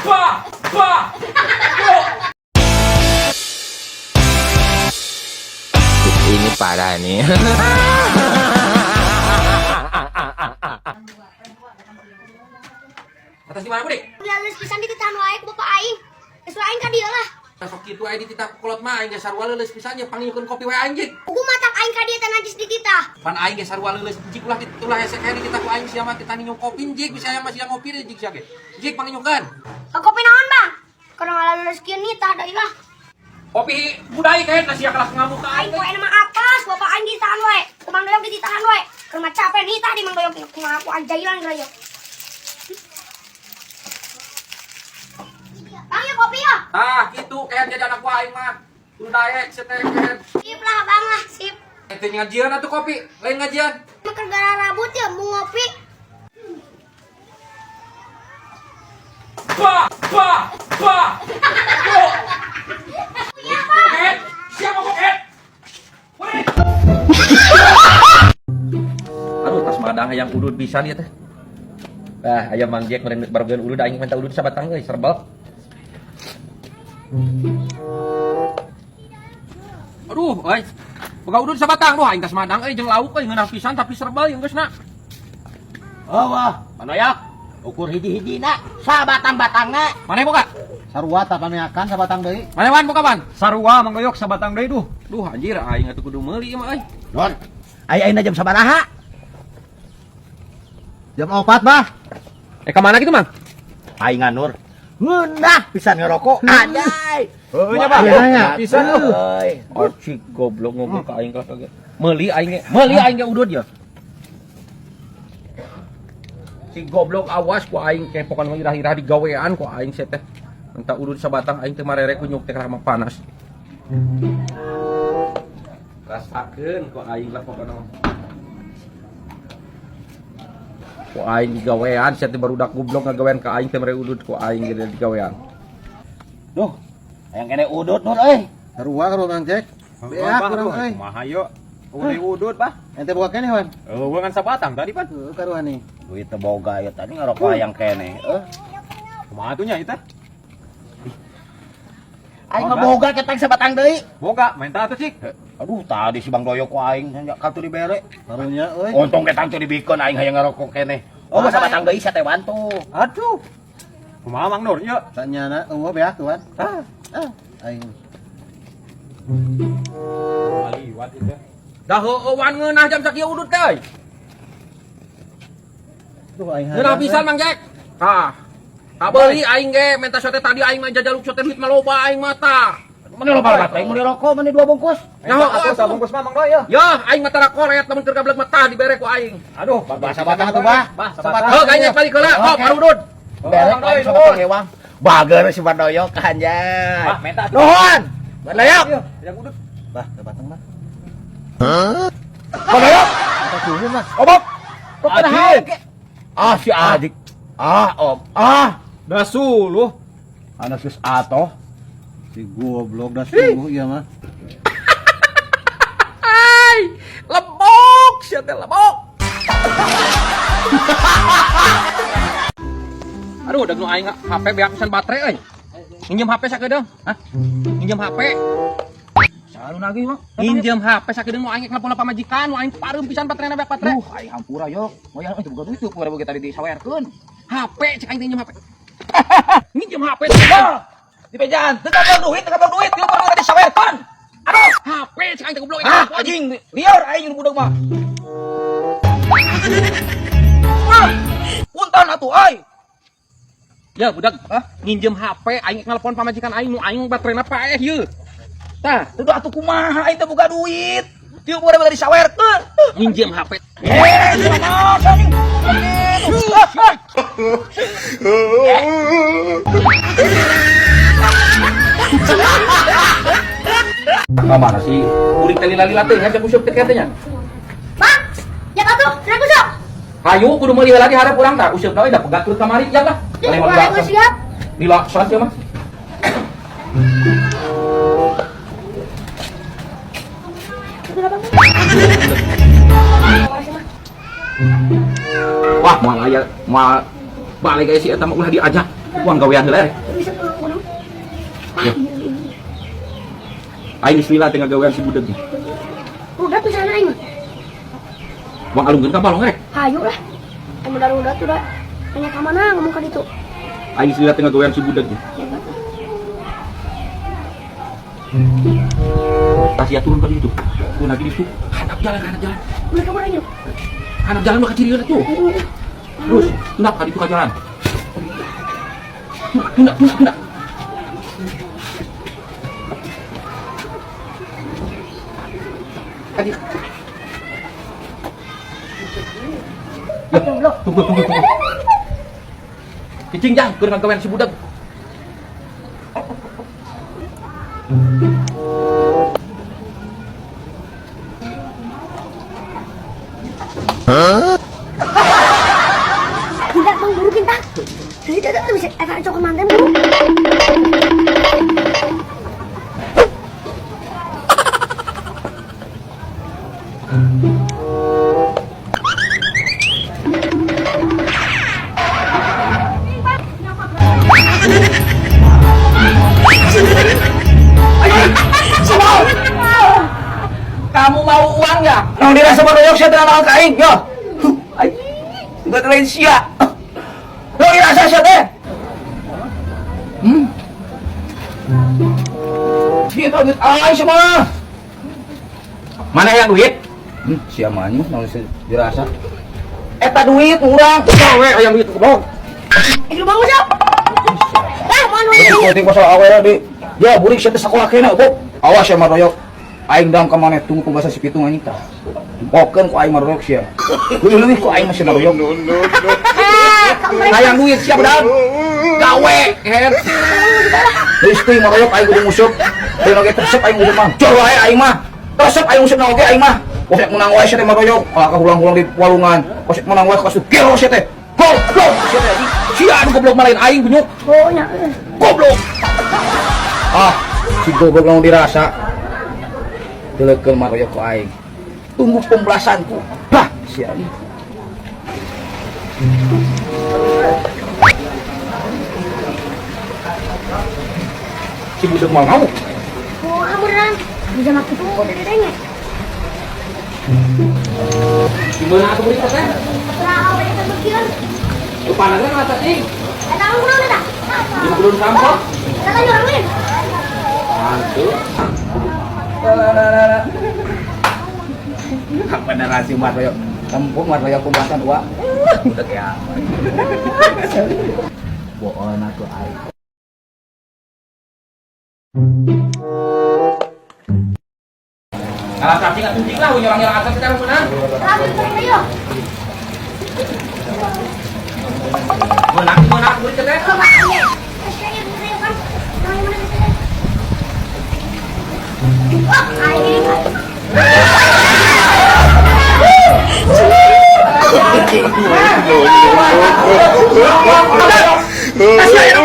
Bah! Bah! Ini parah nih. Atas di mana, Bude? Leuleus pisan dititahan wae ku bapak aing. Geus aing ka dieu lah. Sok kitu aya dititah ku kolot mah aing ge sarua leuleus pisan nya pangiukeun kopi wae anjing. Kugu matak aing ka dieu teh najis dititah. Pan aing ge sarua leuleus jik ulah ulah hese kae dititah ku aing sia mah titah ninyu kopi jik bisa aya masih ngopi deh jik sia ge. Jik panginyukeun. Kopi naon, Bang? Kalau ngalaleuleus kieu nitah deui lah. Kopi budai kae sia kalah ngamuk ka Aing aing. poe mah atas, bapak aing ditahan wae. Ku Mang Doyok dititahan wae. Keur mah capek nitah di Mang Doyok kumaha ku aing jailan geura. Bang ya kopi ya. Tah kitu kae jadi anak gua aing mah. Kudu daek sia teh kae. Sip lah Bang lah, sip. Ente ngajian atuh kopi, lain ngajian. Makan gara rabut ya mau ngopi. Bah! Bah! Bah! Iya, Bang. Ket, siapa kok Ket? Weh. Aduh, tas madang hayang udud pisan ieu teh. Ah, aya Mang Jack meureun barogeun udud aing minta udud sabatang euy, serbel. Aduh, euy. Boga udud sabatang, duh aing tas madang euy jeung lauk euy ngeunah pisan tapi serbel jeung geusna. Oh wah, panoyak. Ukur hiji-hijina, sabatang-batangna. Maneh boga? Sarua tah pameakan sabatang deui. Maneh wan boga wan? Sarua Mang Doyok sabatang deui duh. Duh anjir aing atuh kudu meuli ieu mah euy. Non, aya ayeuna jam sabaraha? Jam 4, Bah. Eh ka mana kitu, Mang? Aing nganur. Ngeunah pisan ngerokok. Anjay. Heueuh nya, Bah. Iya, Pisan euy. Acik goblok ngomong ka aing kalah kaget. Meuli aing ge, meuli aing ge udud ya. Si goblok awas ku aing ke pokona mah irah-irah digawean ku aing sia teh. Entah udud sabatang aing teh marere ku nyuk teh kalah mah panas. Rasakeun ku aing lah pokona mah. Ku aing digawean sia teh barudak goblok ngagawean ka aing teh mere udud ku aing ge digawean. Duh, hayang kene udut Nur euy. Sarua ka Mang Jack. Beak urang euy. Kumaha yo? Udah udut, Bah. Ente boga keneh, Wan? Eueuh ngan sabatang tadi, Pan. Heueuh karuan nih. Duit teu boga ya tadi ngerokok hayang kene. Euy. Kumaha tuh nya ieu teh? Aing mah boga ketang sabatang deui. Boga, main atuh cik. Aduh, tadi si Bang Doyok ku aing kartu dibere. Karunya euy. Untung ketang teu dibikeun aing hayang ngerokok keneh. Oh, masa batang deui sia teh bantu. Aduh. Kumaha Mang Nur ieu? Sanyana eueuh beak tuh, Wan. Ah, ah aing. Liwat ieu teh. Dah heueuh wan ngeunah jam sakieu udud teh euy. Duh aing Ngeunah pisan Mang Jack. Tah. Kabeuli aing ge menta sote tadi aing mah jajaluk sote duit mah loba aing mah tah. Mana loba loba aing meuli rokok mana dua bungkus. Ya atuh sabungkus mah Mang Doy ya. Ya, aing mah tara koret lamun keur gablek mah tah dibere ku aing. Aduh, Sabatang atuh, Bah. Bah, Sabatang. Heuh, aing balik heula, kop arudud. Bere Bang Doy, aing sabatang hewang. Bager si Bang Doyok anjay. Bah, menta atuh. Nuhun. Bang Doyok. Iya, yang udut. Bah, sabatang, Bah. Bang Doyok. Eta suhu, Mas. Obok. Kok kena hauk? Ah, si adik. Ah, om. Ah, Dah suluh. anak geus atoh. Si goblok dah suhu ieu mah. Ai, lebok sia teh lebok. Aduh, udah nu aing HP beak pisan baterai euy. Nginjem HP sakedeung. Hah? Nginjem HP. Selalu nagih mah. Nginjem HP sakedeung nu aing nelpon pamajikan, nu aing pareum pisan bateraina beak baterai. Duh, aing hampura yok. Moyang euy boga duit tuh boga tadi disawerkeun. HP cek aing teh nginjem HP. Nginjem HP. Di bejaan, teu kabel duit, teu kabel duit, tilu boga disawerkeun. Aduh, HP cek aing teh goblok. ah anjing, liar aing nu budak mah. Punten atuh euy. Ya budak, Hah? nginjem HP aing nelpon pamajikan aing nu aing bateraina paeh ieu. Tah, Teu atuh kumaha aing teu boga duit. Tilu boga disawerkeun. nginjem HP. Eh, mah anjing. Ka mana sih? Kuring teh lila-lila teh ngajak useup teh nya. Bang, ya atuh, kenapa sok? Hayu kudu meuli heula di hareup urang tah useup we da pegat turut kamari ya lah. Ih, gua geus siap. Lila salat sia mah. Wah, moal aya moal balik aya si eta mah ulah diajak. Uang gawean heula. Bisa pulang gunung. Ya. Aing geus lila teh ngagawean si budeg. Udah tuh sana aing mah. Uang alungkeun ka balong rek. Hayu lah. Emang udah udah tuh dah. Nanya ka mana ngomong ka ditu. Aing geus lila teh ngagawean si budeg. Hebat. Tas ya turun ka ditu. Turun lagi ditu. Handap jalan, handap jalan. Udah ka mana yuk? Handap jalan mah ka cirian tuh. Terus, tunda ka ditu ka jalan. Tunda, tunda, tunda. Tadi. Goblok. Tunggu, tunggu, tunggu. Cicing jang, keur ngagawean si budak. Enggak bang buru kita. Jadi tidak bisa eta cok manten buru. Kamu mau uang ya? Nang dirasa maroyok sia teh naon ka aing, yo. Anjing, enggak lain sia. Nang dirasa sia teh. Sia teh duit aing sia mah. Mana yang duit? Sia mah anjing naon dirasa. Eta duit urang. Gawe hayang duit goblok. Eh lu bangun siap. Lah mau nu. Penting masalah awe di. Ya burik sia teh sakola kena, Bob. Awas sia maroyok. Aing dam ka maneh tunggu pembahasan si pitung anjing tah. Pokeun ku aing maroyok sia. Leuwih-leuwih ku aing masih maroyok. Hayang duit siap dam. Gawe, her. Geus teuing maroyok aing kudu nguseup. Teu oge resep aing nguseup mah. Jor wae aing mah. Resep aing nguseup na oge aing mah. Kosek menang wae sia teh maroyok. Kalah ka hulang-hulang di walungan. Kosek menang wae kosek gelo sia teh. Goblok sia teh anjing. Sia anu goblok mah lain aing bunyuk. Oh nya. Goblok. Ah, si goblok lamun dirasa. Deleukeun maroyok ku aing. Tunggu pembalasanku. Bah, sia anjing. Si budak mau ngamuk. Oh, amuran. Bisa mak itu dari tanya. Gimana aku beli teh? Lah awe eta bekian. Lu panasnya nggak tadi? Eta urang eta. Di belum sampah. Eta kan urang lain. Mantu. Apa narasi maroyok? Tempung maroyok pembahasan uang. Udah kayak apa? Bohong aku aing. Kalah cacing atuh cing lah, nyerang-nyerang atas sekarang menang. Lah beli yo. Menang, menang, beli teh. Kalau Pak iya. Saya beli kan. Nang mana bisa? Wah, aing. Kasih aja.